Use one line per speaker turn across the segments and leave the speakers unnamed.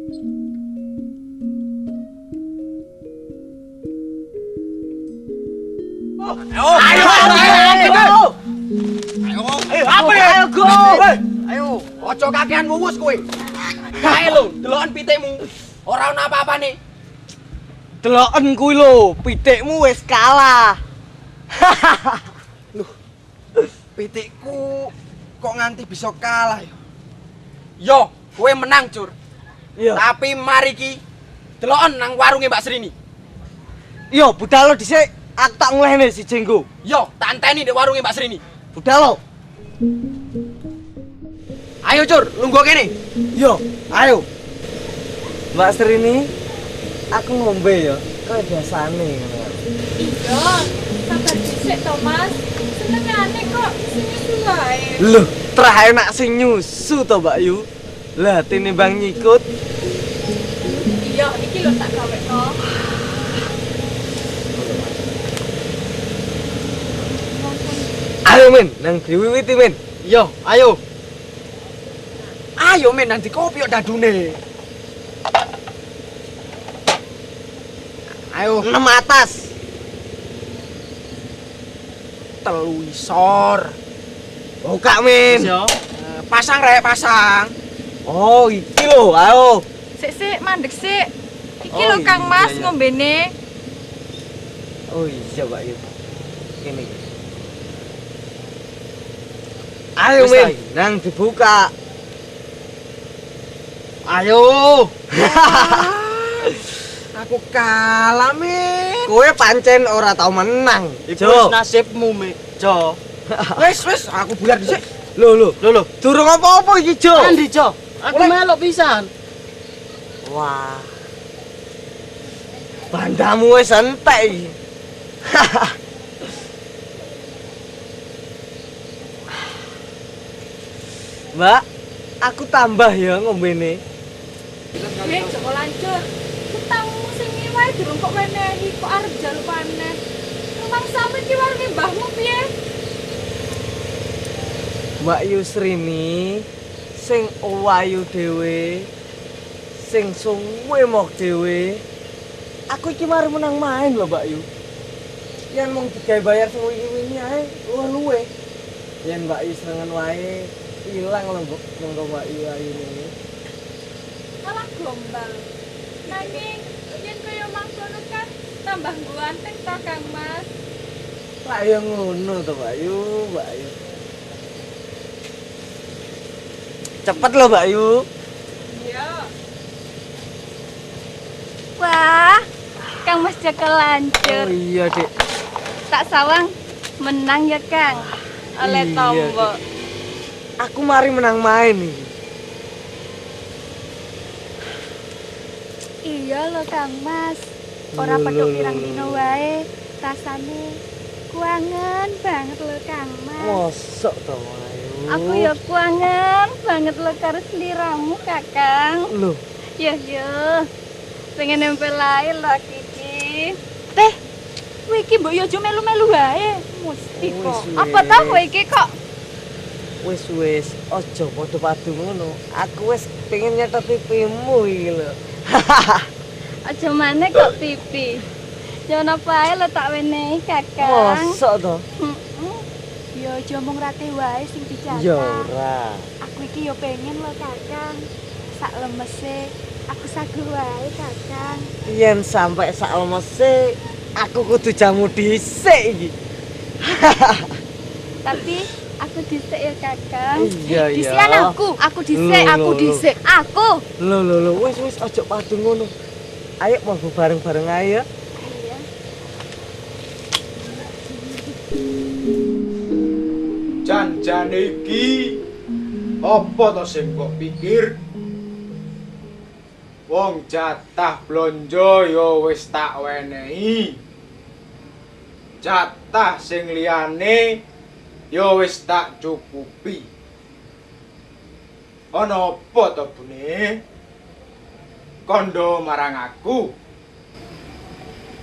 Ayo, ayo, ayo, apa ya? Ayo, go. Ayo, ojo kakean wuwus kowe. Kae lho, deloken pitikmu. Ora ono apa-apane.
Deloken kuwi lho, pitikmu wis kalah.
Loh, pitikku kok nganti bisa kalah ya? Yo, kowe menang, Cur.
Iya.
Tapi mari ki deloken nang warunge Mbak Srini.
Yo, budal lo dhisik, aku tak nglehne si Jenggo.
Yo, tak anteni ndek warunge Mbak Srini.
Budal lo.
Ayo, Cur, lungguh kene.
Yo, ayo. Mbak Srini, aku ngombe ya, kaya biasane ngono.
Iya, sabar dhisik to, Mas. Senengane kok sing nyusu wae.
Loh, trah enak sing nyusu to, Mbak Yu. Lah tinimbang nyikut.
Iya, iki lho tak gawekno.
Ayo men, nang diwiwiti men.
Yo, ayo. Ayo men nang dikopi kok dadune. Ayo,
6 atas.
3 isor.
Buka men.
Pasang rek, pasang.
Oh, iki lho, ayo.
Sik sik, mandek sik. Iki
Oh,
lho Kang Mas
iya, iya.
ngombene.
Oh iya, Mbak Yu. Ini. Ayo
Wis,
men, nang dibuka. Ayo.
Aku kalah, men.
Kowe pancen ora tau menang.
Iku wis nasibmu, Mik. Jo.
Wis, wis, aku bular dhisik.
Lho, lho.
Lho lho.
Durung apa-apa iki, Jo.
Andi, Jo. Aku melok pisan.
Wah. Bandamu wis entek iki. Mbak, aku tambah ya ngombene.
Joko Lancur. Utangmu sing wae durung kok wenehi, kok arep njaluk maneh. Rumangsamu iki warunge mbahmu piye?
Mbak Yusrini sing wayu dhewe, sing suwe mok dhewe. Aku iki mari menang main lho, Mbak Yu. Yen mung digawe bayar sing wingi-wingi ae, luwe-luwe. Yen Mbak Yu senengan wae, ilang lho, Mbok, monggo Mbak Yu ayune.
Malah gombal. Nanging yen kaya mangkono kan tambah ganteng to, Kang Mas.
Lah ya ngono to, Mbak Yu, Mbak Yu. Cepet lho, Mbak Yu.
Iya.
Wah, Kang Mas Joko Lancur.
Oh iya, Dik.
Tak sawang menang ya, Kang. Oleh
Iya,
tombo.
Dik. Aku mari menang main iki.
Iya lho, Kang Mas. Ora
Lho,
petuk
lho,
pirang
lho,
dino
lho.
wae, rasane kuangen banget lho, Kang Mas.
Mosok to, Ayu.
Aku ya kuangen banget lho karo sliramu, Kakang.
Lho,
Yo yo. Pengen nempel ae lho iki. Teh, kowe iki mbok yo aja melu-melu wae. Mesti kok.
Wis,
Apa ta
wis.
kowe iki kok?
Wis wis, aja padha padu ngono. Aku wis pengen nyetet pipimu iki lho.
Aja maneh kok pipi. Jangan apa ae lho tak wenehi, Kakang.
Mosok to?
Heeh. Yo aja mung rate wae sing dijatah.
Ya ora.
Aku iki yo pengen lho, Kakang. Sak lemese aku saguh wae, Kakang.
Yen sampe sak lemese aku kudu jamu dhisik iki.
Tapi aku dhisik ya, Kakang.
Iya, iya.
Dhisikan aku, aku dhisik,
Lho,
aku
lho, lho.
dhisik. Aku.
Lho lho lho, wis wis aja padu ngono. Ayo mlebu bareng-bareng ae ya.
Iya.
Janjane iki apa to sing mbok pikir? Wong jatah blonjo ya wis tak wenehi. Jatah sing liyane ya wis tak cukupi. Ana apa to, Bune? Kondo marang aku.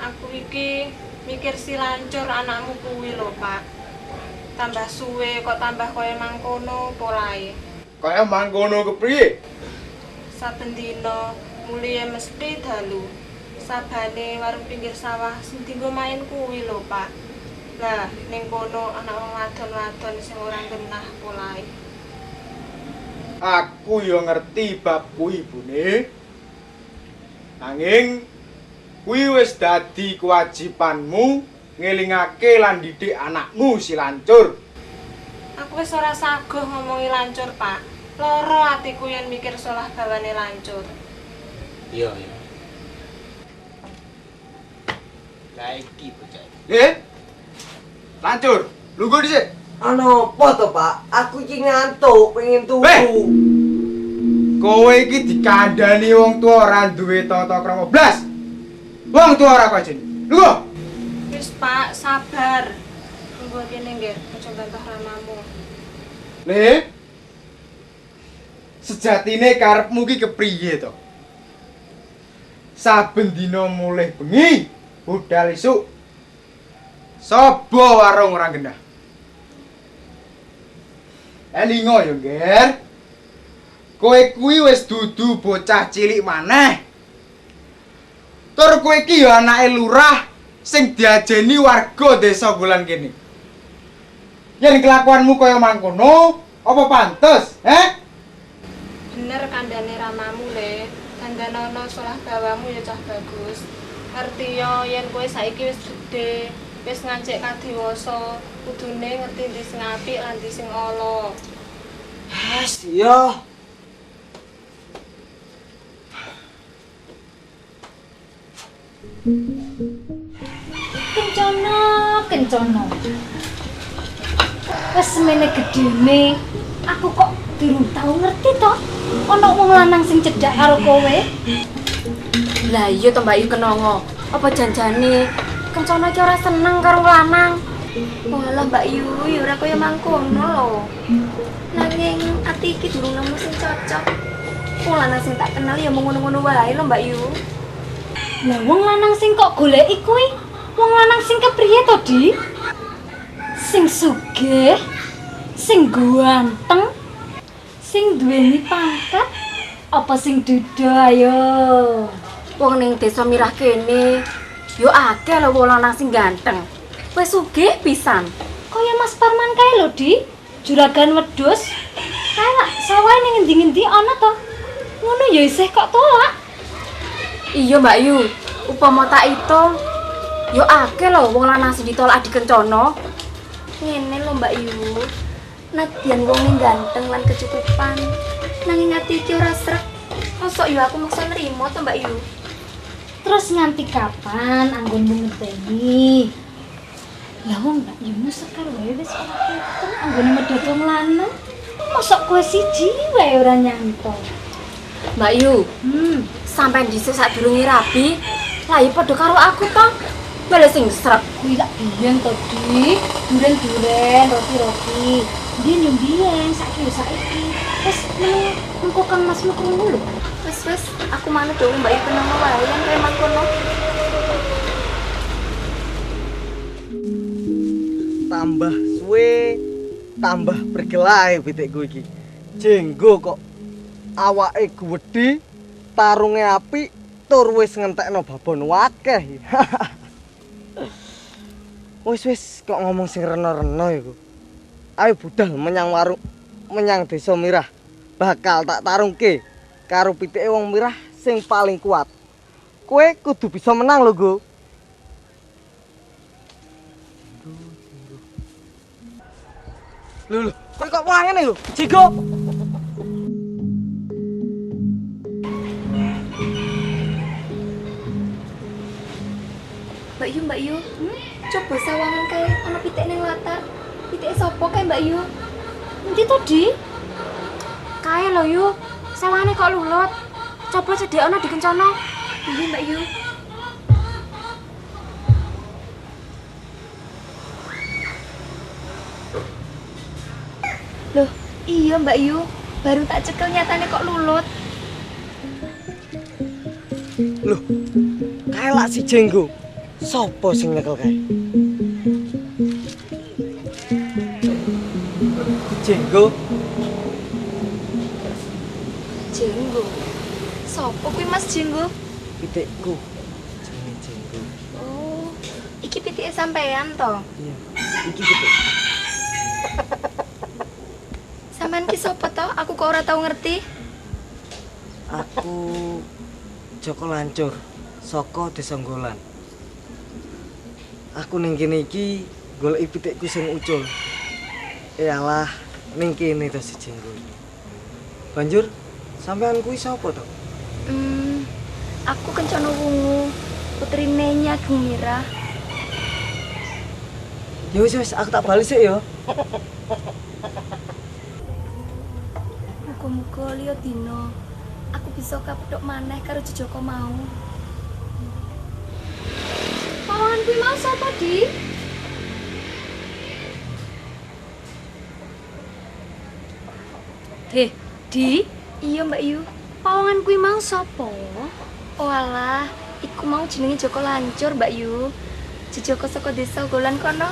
Aku iki mikir si Lancur anakmu kuwi lho, Pak. Tambah suwe kok tambah kaya mangkono polahe.
Kaya mangkono kepriye?
Saben dina Mulihe mesti dalu. Sabane warung pinggir sawah sing dienggo main kuwi lho, Pak. Lah, ning kono ana wong wadon-wadon sing ora genah polahe.
Aku yo ngerti bab kuwi, Bune. Nanging kuwi wis dadi kewajibanmu ngelingake lan didik anakmu si Lancur.
Aku wis ora saguh ngomongi Lancur, Pak. Loro atiku yen mikir solah bawane Lancur.
Iya, iya. Lah iki bocah.
Lancur, lungguh dhisik.
Ana apa to, Pak? Aku iki ngantuk, pengen turu.
Kowe iki dikandani wong tuwa ora duwe tata krama blas. Wong tuwa ora kok jeneng. Lungguh.
Wis, Pak, sabar. Lungguh kene nggih, aja bantah ramamu.
Le. Sejatine karepmu ki kepriye to? Saben dina mulih bengi, budal esuk. Sapa warung ora genah? Elingo ya, Nger. Kowe kuwi wis dudu bocah cilik maneh. Tur kowe iki ya anake lurah sing diajeni warga desa Golan kene. Yen kelakuanmu kaya mangkono, apa pantes, he?
Bener kandhane ramamu, Le. Dandanono solah bawamu ya cah bagus. Ngerti yo yen kowe saiki wis gedhe, wis ngancik kadiwasa, kudune ngerti ndi sing apik lan ndi sing ala.
Wes, iya.
Kencono, kencono. Wes semene gedene, aku kok durung tau ngerti to. Ana wong lanang sing cedhak karo kowe.
Lah iya to Mbak Yu Kenongo. Apa janjane Kencono iki ora seneng karo lanang?
Walah Mbak Yu, ya ora kaya mangkono lho. Nanging ati iki durung nemu sing cocok. Wong lanang sing tak kenal ya mung ngono-ngono wae lho Mbak Yu.
Lah wong lanang sing kok goleki kuwi, wong lanang sing kepriye to, Di? Sing sugih, sing ganteng, sing duweni pangkat, apa sing duda ayo?
Wong ning desa Mirah kene yo akeh lho wong lanang sing ganteng. Wis sugih pisan.
Kaya Mas Parman kae lho, Di. Juragan wedhus. Kae lak sawahe ning ngendi-ngendi ana to. Ngono ya isih kok tolak.
Iya Mbak Yu, upama tak itung yo akeh lho wong lanang sing ditolak di Kencono.
Ngene lho Mbak Yu. Nadyan wong ganteng lan kecukupan, nanging ati iki ora srek. Mosok yo aku maksa nrimo to Mbak Yu.
Terus nganti kapan anggonmu ngenteni? Lah wong Mbak Yu sekar wae wis ora ketung anggone medhot wong lanang. Mosok kowe siji wae ora nyantol.
Mbak Yu, sampean dhisik sadurunge rabi, lah ya padha karo aku to. Bale sing srek.
Kuwi lak biyen to, Dik. Duren-duren, roti-roti. Biyen yo biyen, saiki yo saiki. Wis meneng engko Kang Masmu krungu lho.
Wis wis, aku manut dhewe Mbak Yu Kenongo wae yen kaya mangkono.
Tambah suwe, tambah bergelae pitikku iki. Jenggo kok awake gedhi, tarunge apik, tur wis ngentekno babon akeh. Wis wis kok ngomong sing rena-rena iku. Ayo budal menyang warung, menyang desa Mirah. Bakal tak tarungke karo pitike wong Mirah sing paling kuat. Kowe kudu bisa menang lho, Go. Lho lho, kowe kok malah ngene lho? Jigo.
Mbak Yu, Mbak Yu, coba sawangan kae ana pitik ning latar. Pitike sapa kae Mbak Yu?
Endi to, Di?
Kae lho Yu, sawangane kok lulut. Coba cedhekana di Kencono.
Iya Mbak Yu. Loh, iya Mbak Yu, baru tak cekel nyatane kok lulut.
Loh, kae lak si Jenggo. Sopo sing nyekel kae? Jenggo.
Jenggo. Sopo kuwi Mas Jenggo?
Pitikku jenenge Jenggo.
Oh, iki pitike sampean to?
Iya, iki pitik.
Sampean ki sapa to? Aku kok ora tau ngerti.
Aku Joko Lancur saka Desa Nggolan. Aku ning kene iki goleki pitikku sing ucul. Alah, ning kene to si Jenggo. Banjur sampean kuwi sapa to?
Aku Kencana Wungu, putrine Nyi Ageng Mirah.
Ya wis wis, aku tak bali sik ya.
Muga-muga liya dina aku bisa kapethuk maneh karo Jejaka mau.
Pawangan kuwi mau sapa, Di? Heh, Di?
Iya, Mbak Yu.
Pawangan kuwi mau sapa?
Oh alah, iku mau jenenge Joko Lancur, Mbak Yu. Jejaka saka desa Golan kono.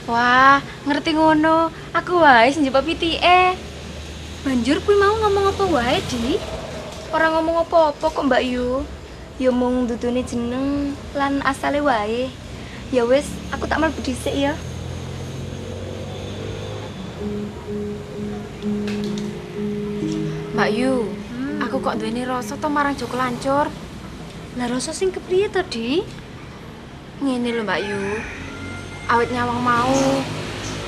Wah, ngerti ngono. Aku wae sing njupuk pitike.
Banjur kuwi mau ngomong apa wae, Di?
Ora ngomong apa-apa kok, Mbak Yu. Ya mung dudune jeneng lan asale wae. Ya wis, aku tak mlebu dhisik ya.
Mbak Yu, aku kok duweni rasa to marang Joko Lancur.
Lah rasa sing kepriye to, Di?
Ngene lho, Mbak Yu. Awit nyawang mau,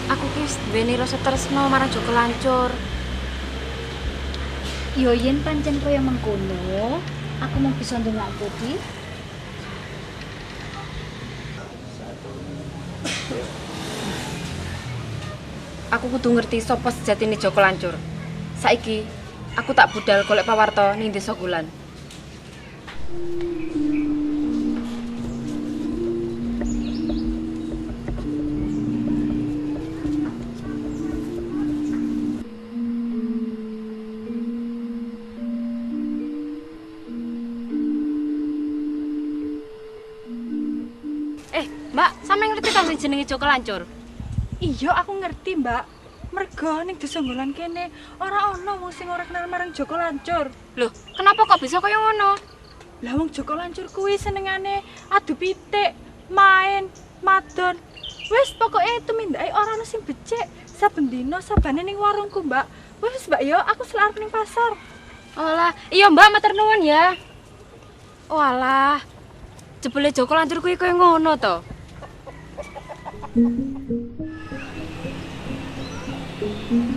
aku ki wis duweni rasa tresno marang Joko Lancur.
Yo yen pancen kaya mengkono, aku mau bisa ndongakake, Di.
Aku kudu ngerti sapa sejatine Joko Lancur. Saiki aku tak budal golek pawarta ning Desa Gulan. Mbak, sampe ngerti ta sing jenenge Joko Lancur?
Iya, aku ngerti, Mbak. Mergo ning Desa Nggolan kene ora ana wong sing ora kenal marang Joko Lancur.
Loh, kenapa kok bisa kaya ngono?
Lah wong Joko Lancur kuwi senengane adu pitik, main, madon. Wis pokoke tumindake ora ana sing becik. Saben dina sabane ning warungku, Mbak. Wis, Mbak yo, aku selak arep ning pasar.
Olah, iya Mbak, matur nuwun ya. Oalah. Jebule Joko Lancur kuwi kaya ngono to.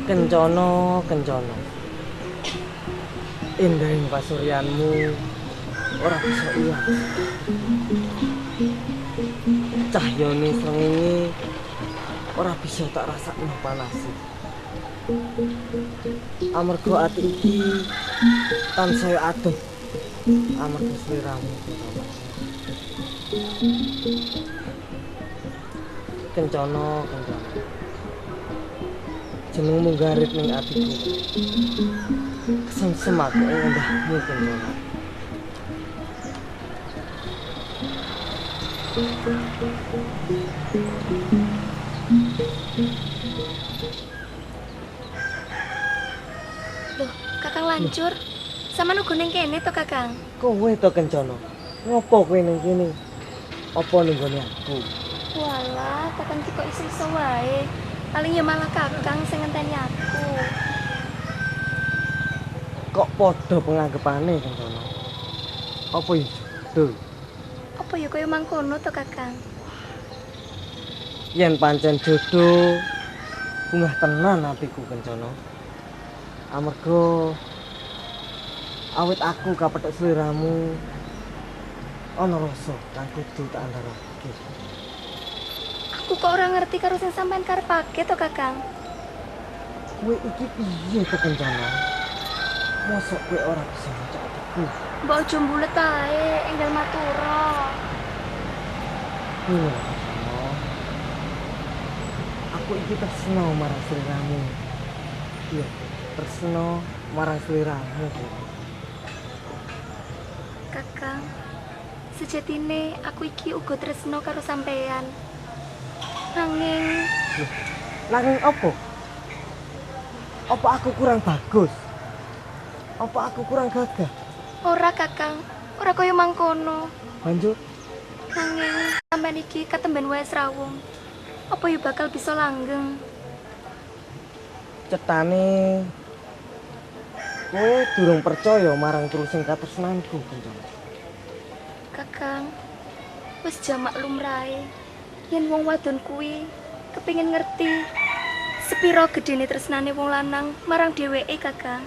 Kencana, kencana. Indahing pasuryanmu ora bisa ilang. Cahyane srengenge ora bisa tak rasakno panase. Amarga ati iki tansaya adoh amarga sliramu kencana. Kencana, kencana. Jenengmu garit ning atiku. Kesemsem aku ing endahmu kencana.
Loh, Kakang Lancur, sampean uga ning kene to, Kakang?
Kowe to kencana. Ngopo kowe ning kene? Apa ning gone aku?
Walah, Kakang ki kok iso-iso wae. Paling ya malah Kakang sing ngenteni aku.
Kok padha penganggepane kencana? Apa ya jodoh?
Apa ya kaya mangkono to, Kakang?
Yen pancen jodoh, bungah tenan atiku kencana. Amarga awit aku kapethuk sliramu ana rasa kang kudu tak andharake.
Aku kok ora ngerti karo sing sampean karepake to, Kakang?
Kowe iki piye to kencana? Mosok kowe ora bisa maca atiku?
Mbok aja mbulet ae, enggal matura.
Ngene lho, Kencana. Aku iki tresno marang sliramu. Iya, tresno marang sliramu.
Kakang, sejatine aku iki uga tresno karo sampean. Nanging,
Loh, nanging apa? Apa aku kurang bagus? Apa aku kurang gagah?
Ora, Kakang. Ora kaya mangkono.
Banjur
Nanging sampean iki katemben wae srawung. Apa yo bakal bisa langgeng?
Cetane kowe durung percaya marang tulusing katresnanku, Kencana.
Kakang, wis jamak lumrahe yen wong wadon kuwi kepengin ngerti sepiro gedene tresnane wong lanang marang dheweke, Kakang.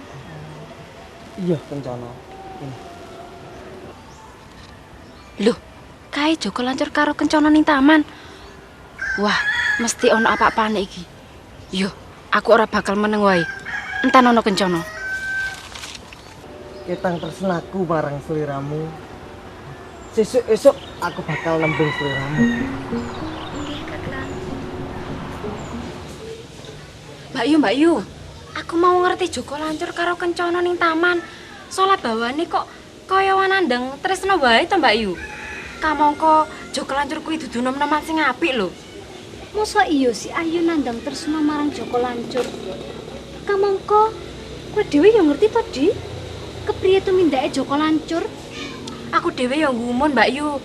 Iya, Kencana.
Loh, kae Joko Lancur karo Kencana ning taman. Wah, mesti ana apa-apane iki. Yo, aku ora bakal meneng wae. Entan ana Kencana.
Ketang tresnaku marang sliramu. Sesuk esuk aku bakal nembung sliramu.
Nggih, Kakang.
Mbak Yu, Mbak Yu. Aku mau ngerti Joko Lancur karo Kencana ning taman. Soale bawane kok kaya wanandeng tresna wae to, Mbak Yu. Kamangka Joko Lancur kuwi dudu nom-noman sing apik lho.
Mosok iya si Ayu nandang tresna marang Joko Lancur. Kamangka kowe dhewe ya ngerti to, Di? Kepriye tumindake Joko Lancur?
Aku dhewe ya nggumun, Mbak Yu.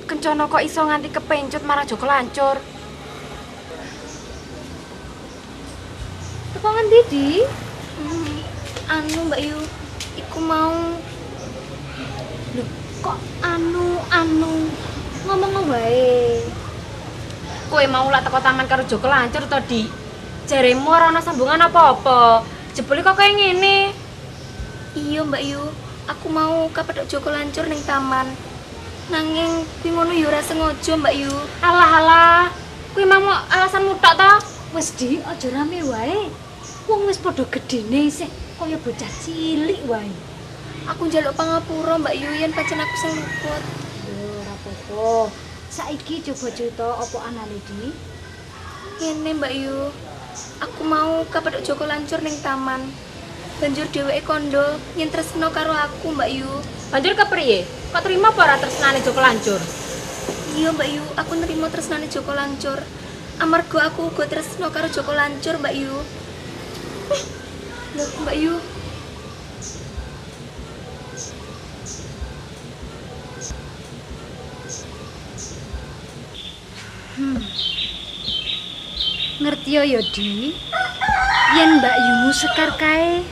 Kencana kok iso nganti kepencut marang Joko Lancur.
Teko ngendi, Di?
Anu, Mbak Yu, iku mau.
Lho, kok anu ngomong wae.
Kowe mau lak teko taman karo Joko Lancur to, Di? Jaremu ora ana sambungan apa-apa. Jebule kok kaya ngene.
Iya, Mbak Yu, aku mau kepethuk Joko Lancur ning taman. Nanging kuwi ngono ya ora sengaja, Mbak Yu.
Alah alah, kuwi mau alasanmu tok to?
Wis, Di, aja rame wae. Wong wis padha gedene isih kaya bocah cilik wae.
Aku njaluk pangapura, Mbak Yu, yen pancen aku sing luput.
Yo ora apa-apa. Saiki coba cerita apa anane, Di?
Ngene, Mbak Yu. Aku mau kepethuk Joko Lancur ning taman. Banjur dheweke kandha yen tresna karo aku, Mbak Yu.
Banjur kepriye? Kok terima apa ora tresnane Joko Lancur?
Iya, Mbak Yu, aku nerima tresnane Joko Lancur. Amarga aku uga tresna karo Joko Lancur, Mbak Yu. Loh, Mbak Yu.
Ngerti ya, Di? Yen Mbak Yumu Sekar kae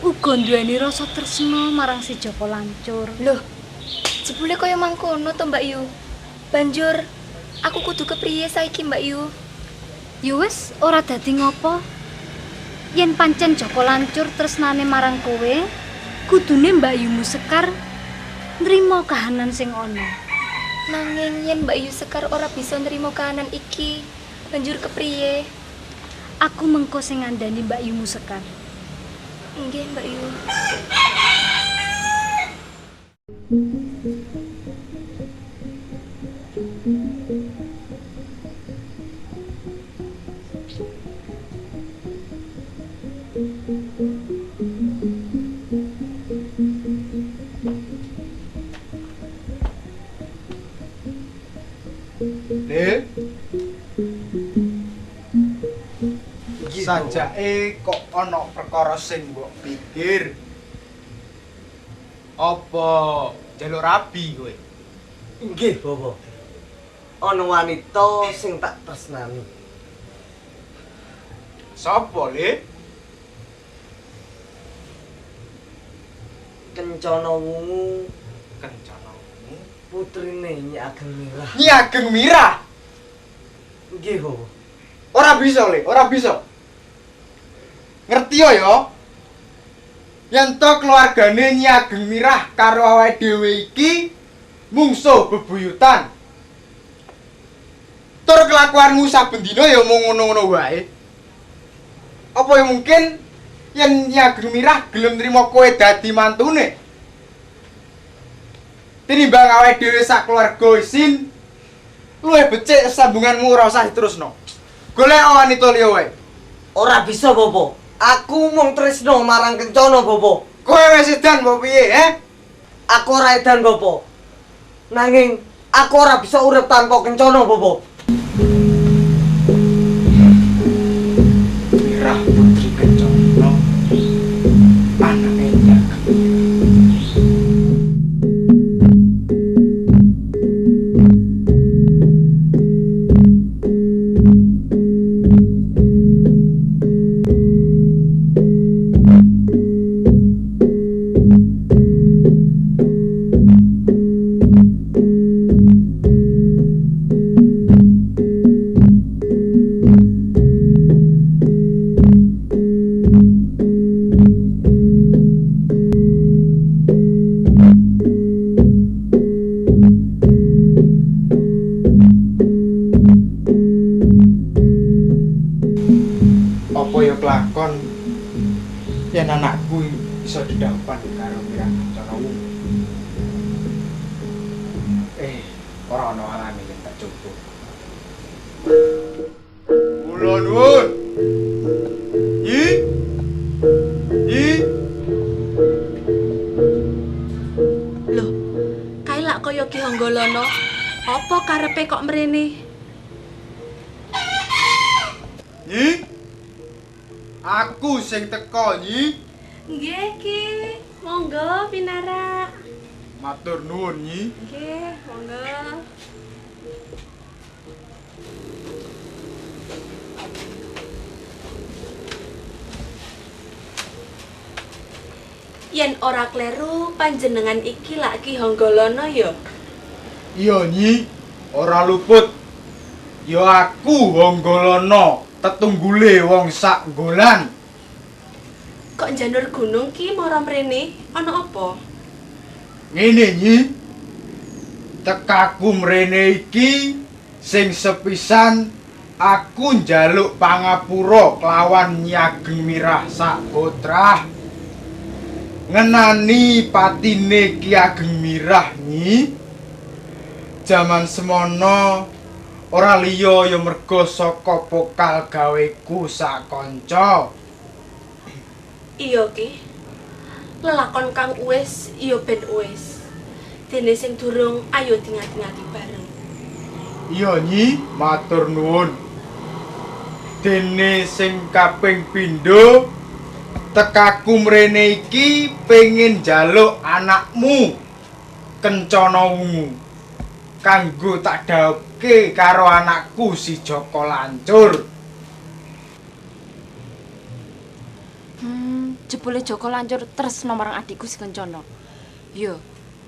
uga nduweni rasa tresna marang si Joko Lancur.
Loh, jebule kaya mangkono to, Mbak Yu. Banjur aku kudu kepriye saiki, Mbak Yu?
Ya wis, ora dadi ngopo. Yen pancen Joko Lancur tresnane marang kowe, kudune Mbak Yumu Sekar nrimo kahanan sing ana.
Nanging yen Mbak Yu Sekar ora bisa nrimo kahanan iki, banjur kepriye?
Aku mengko sing ngandani Mbak Yumu Sekar.
Nggih, Mbak Yu.
Le. Sajake kok ana perkara sing mbok pikir. Apa njaluk rabi kowe?
Nggih, Bapak. Ana wanita sing tak tresnani.
Sapa, Le?
Kencana Wungu.
Kencana Wungu?
Putrine Nyi Ageng Mirah.
Nyi Ageng Mirah?
Nggih, Bapak.
Ora bisa, Le, ora bisa. Ngerti ya? Yen to keluargane Nyi Ageng Mirah karo awake dhewe iki mungsuh bebuyutan. Tur kelakuanmu saben dina ya mung ngono-ngono wae. Apa ya mungkin yen Nyi Ageng Mirah gelem nrimo kowe dadi mantune? Tinimbang awake dhewe sak keluarga isin, luwih becik sambunganmu ora usah diterusno. Golek wanita liya wae.
Ora bisa, Bapak. Aku mung tresno marang Kencana, Bapak.
Kowe wis edan mbok piye, he?
Aku ora edan, Bapak. Nanging aku ora bisa urip tanpa Kencana, Bapak.
Mirah Putri Kencana anake Nyi Ageng Mirah. Kencana Wungu. Ora ana alane yen tak coba. Kula nuwun. Nyi. Nyi.
Loh, kae lak kaya Ki Honggolono. Apa karepe kok mrene?
Nyi. Aku sing teko, Nyi.
Nggih, Ki. Monggo pinarak.
Matur nuwun, Nyi.
Nggih, monggo. Yen ora kleru panjenengan iki lak Ki Honggolono ya?
Iya, Nyi. Ora luput. Ya aku Honggolono, tetunggule wong sak nggolan.
Kok njanur gunung ki mara mrene? Ana apa?
Ngene, Nyi. Tekaku mrene iki sing sepisan aku njaluk pangapura kelawan Nyi Ageng Mirah sak kotrah. Ngenani patine Ki Ageng Mirah, Nyi. Jaman semono ora liya ya merga saka pokal gaweku sak kanca.
Iya, Ki. Lelakon kang uwis ya ben uwis. Dene sing durung ayo dingati-ngati bareng.
Iya, Nyi, matur nuwun. Dene sing kaping pindho tekaku mrene iki pengin njaluk anakmu Kencana Wungu kanggo tak dhawuhke karo anakku si Joko Lancur.
Jebule Joko Lancur tresno marang adikku si Kencana. Yo,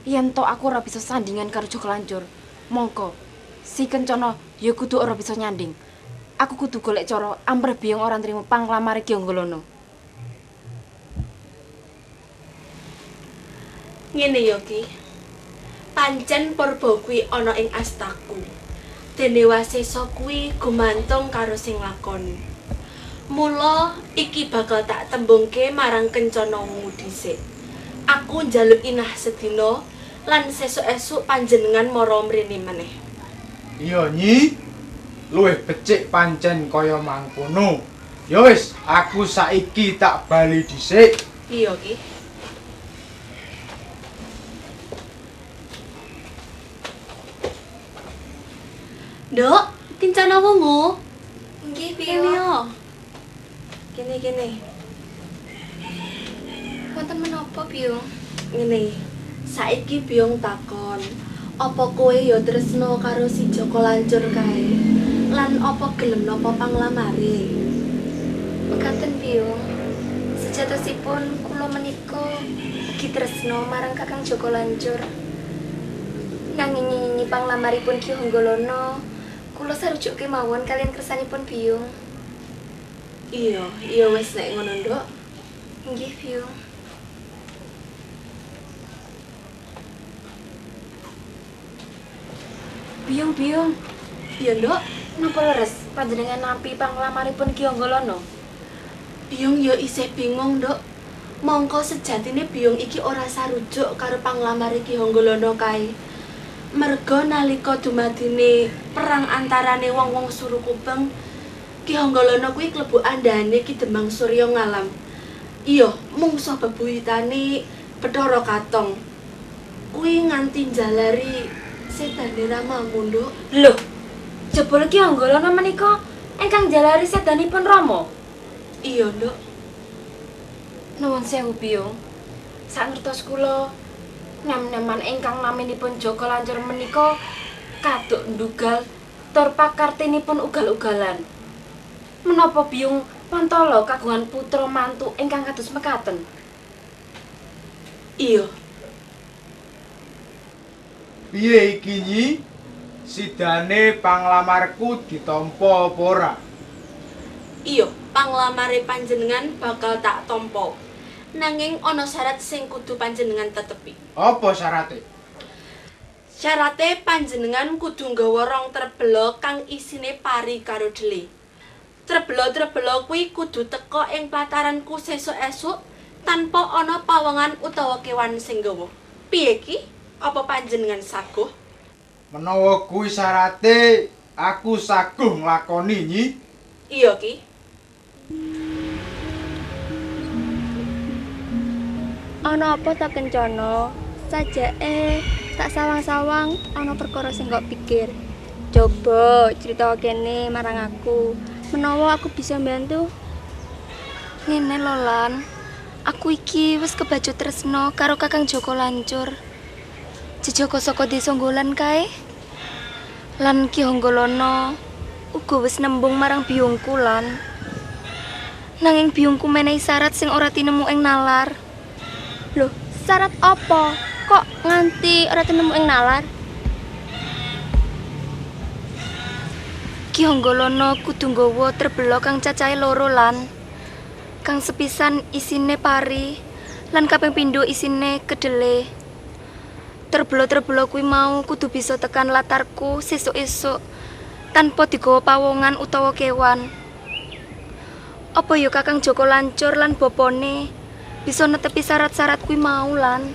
yen to aku ora bisa sandingan karo Joko Lancur, mongko si Kencana ya kudu ora bisa nyanding. Aku kudu golek cara amrih biyung ora nrimo panglamare Ki Honggolono.
Ngene ya, Ki. Pancen purba kuwi ana ing astaku. Dene wasesa kuwi gumantung karo sing lakoni. Mula iki bakal tak tembungke marang Kencana Wungu dhisik. Aku njaluk inah sedina lan sesuk esuk panjenengan mara mrene meneh.
Iya, Nyi. Luwih becik pancen kaya mangkono. Ya wis, aku saiki tak bali dhisik.
Iya, Ki. Nduk, Kencana Wungu.
Nggih, Biyung.
Kene kene.
Wonten menapa, Biyung?
Ngene. Saiki Biyung takon, apa kowe ya tresno karo si Joko Lancur kae? Lan apa gelem napa panglamare?
Mekaten, Biyung. Sejatosipun kula menika ugi tresno marang Kakang Joko Lancur. Nanging nyinyi panglamaripun Ki Honggolono, kula sarujuk kemawon kalian kersanipun Biyung.
Iya, iya wis nek ngono, Nduk.
Nggih, Biyung.
Biyung, Biyung.
Iya, Nduk.
Napa leres panjenengan nampi panglamaripun Ki Honggolono?
Biyung ya isih bingung, Nduk. Mongko sejatine Biyung iki ora sarujuk karo panglamare Ki Honggolono kae. Merga nalika dumadine perang antarane wong-wong Surukubeng, Ki Honggolono kuwi klebu andhane Ki Demang Surya Ngalam. Iya, mungsuh bebuyutane Bathara Katong. Kuwi nganti njalari sedane ramamu, Nduk.
Lho, jebul Ki Honggolono menika ingkang njalari sedanipun Rama?
Iya, Nduk.
Nuwun sewu, Biyung. Sangertos kula, nem-neman ingkang naminipun Joko Lancur menika kaduk ndugal tur pakartinipun ugal-ugalan. Menapa Biyung pantala kagungan putra mantu ingkang kados mekaten?
Iya.
Piye iki, Nyi? Sidane panglamarku ditampa apa ora?
Iya, panglamare panjenengan bakal tak tampa. Nanging ana syarat sing kudu panjenengan tetepi.
Apa syarate?
Syarate panjenengan kudu nggawa rong trebela kang isine pari karo dhele. Trebela-trebela kuwi kudu teka ing plataranku sesuk esuk
Tanpa ana pawongan utawa kewan sing gawa. Piye ki? Apa panjenengan saguh?
Menawa kuwi syarate, aku saguh nglakoni, Nyi.
Iya ki.
Ana apa ta Kencana? Sajake tak sawang-sawang ana perkara sing kok pikir. Coba crita kene marang aku. Menawa aku bisa mbantu. Ngene lho Lan. Aku iki wis kebacut tresno karo Kakang Joko Lancur. Jejaka saka desa Nggolan kae. Lan Ki Honggolono uga wis nembung marang biyungku Lan. Nanging biyungku menehi syarat sing ora tinemu ing nalar. Loh, syarat apa? Kok nganti ora tinemu ing nalar? Ki Honggolono kudu nggawa trebela kang cacahe loro Lan. Kang sepisan isine pari lan kaping pindho isine kedele. Trebela-trebela kuwi mau kudu bisa tekan latarku sesuk esuk tanpa digawa pawongan utawa kewan. Apa ya Kakang Joko Lancur lan bapane bisa netepi syarat-syarat kuwi mau Lan?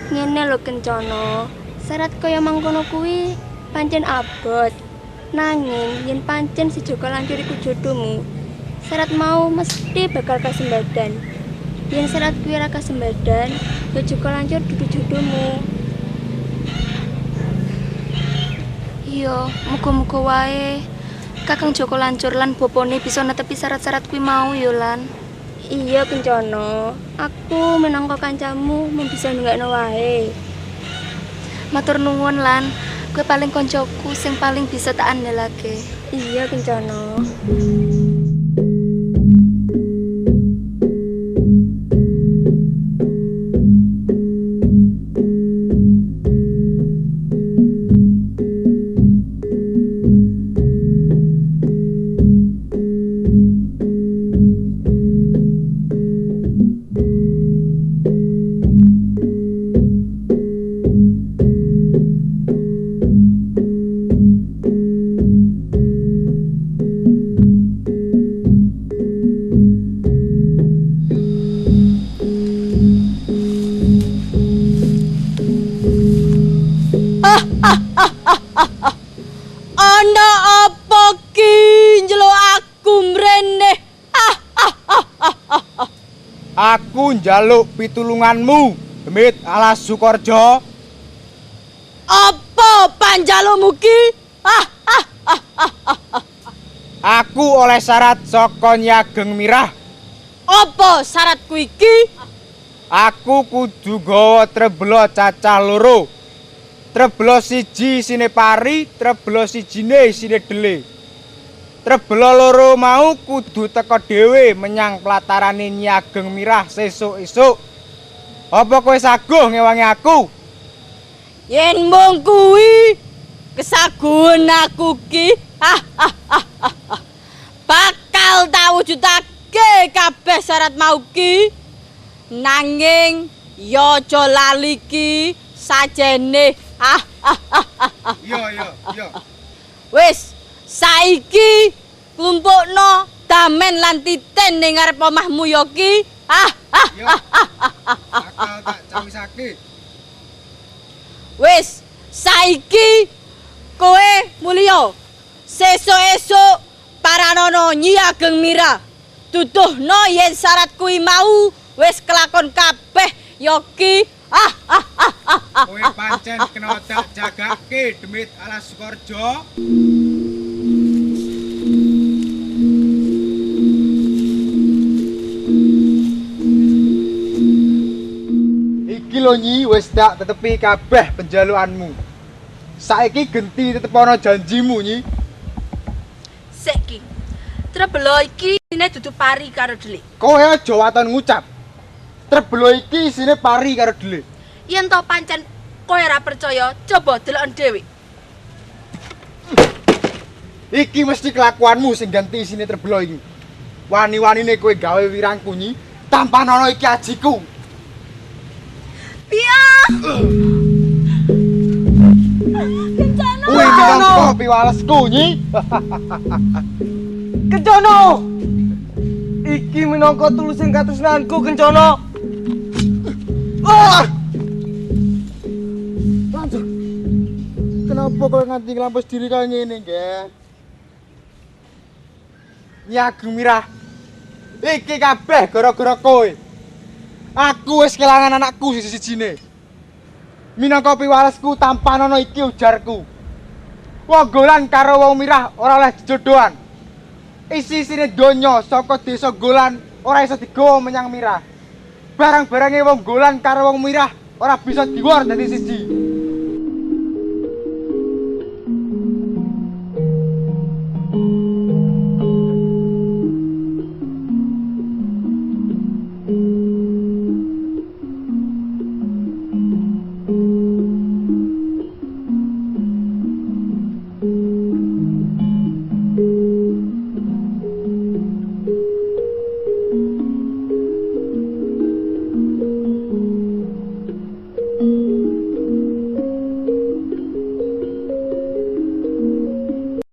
Ngene lho Kencana, syarat kaya mangkono kuwi pancen abot. Nanging yen pancen si Joko Lancur iku jodohmu, syarat mau mesti bakal kasembadan. Yen syarat kuwi ora kasembadan, ya Joko Lancur dudu jodohmu. Iya, muga-muga wae Kakang Joko Lancur lan bapane bisa netepi syarat-syarat kuwi mau ya Lan. Iya Kencana, aku minangka kancamu mung bisa ndongakno wae. Matur nuwun Lan, kowe paling koncoku sing paling bisa tak andalake. Iya Kencana.
Ana apa ki njeluk aku mrene?
Aku njaluk pitulunganmu, Demit Alas Sukorjo.
Apa panjalukmu ki?
Aku oleh syarat saka Nyi Ageng Mirah.
Apa syaratku iki?
Aku kudu gawa trebela cacah loro. Trebela siji isine pari, trebela sijine isine dele. Trebela loro mau kudu teka dhewe menyang pelatarane Nyi Ageng Mirah sesuk esuk. Apa kowe saguh ngewangi aku?
Yen mung kuwi kesaguhan aku ki. Bakal tak wujudake kabeh syarat mau ki. Nanging ya aja lali ki sajene.
Iya iya iya.
Wis, saiki klumpukno damen lan titen ning ngarep omahmu ya ki.
Bakal tak cawisake.
Wis, saiki kowe mulya. Sesuk esuk paranono Nyi Ageng Mirah. Duduhno yen syarat kuwi mau wis kelakon kabeh ya ki.
Kowe pancen kena tak jagake Demit Alas Sukorjo. Iki lho Nyi, wis tak tetepi kabeh penjalukanmu. Saiki genti tetepono janjimu Nyi.
Sik ki. Trebela iki isine dudu pari karo dele.
Kowe aja waton ngucap. Trebela iki isine pari karo dele.
Yen to pancen kowe ora percaya, coba deloken dhewe.
Iki mesti kelakuanmu sing ganti isine trebela iki. Wani-wanine kowe gawe wirangku Nyi, tanpa nono iki ajiku.
Piye? Kencana.
Kuwi minangka piwalesku Nyi.
Kencana. Iki minangka tulusing katresnanku, Kencana. Ah!
Lanjut. Kenapa kowe nganti nglampus diri kaya ngene, Nger? Nyi Ageng Mirah. Iki kabeh gara-gara kowe. Aku wis kelangan anakku siji-sijine. Minangka piwalesku tampanono iki ujarku. Wong Golan karo wong Mirah ora oleh jejodohan. Isi-isine donya saka desa Golan ora iso digawa menyang Mirah. Barang-barange wong Golan karo wong Mirah ora bisa diwor dadi siji.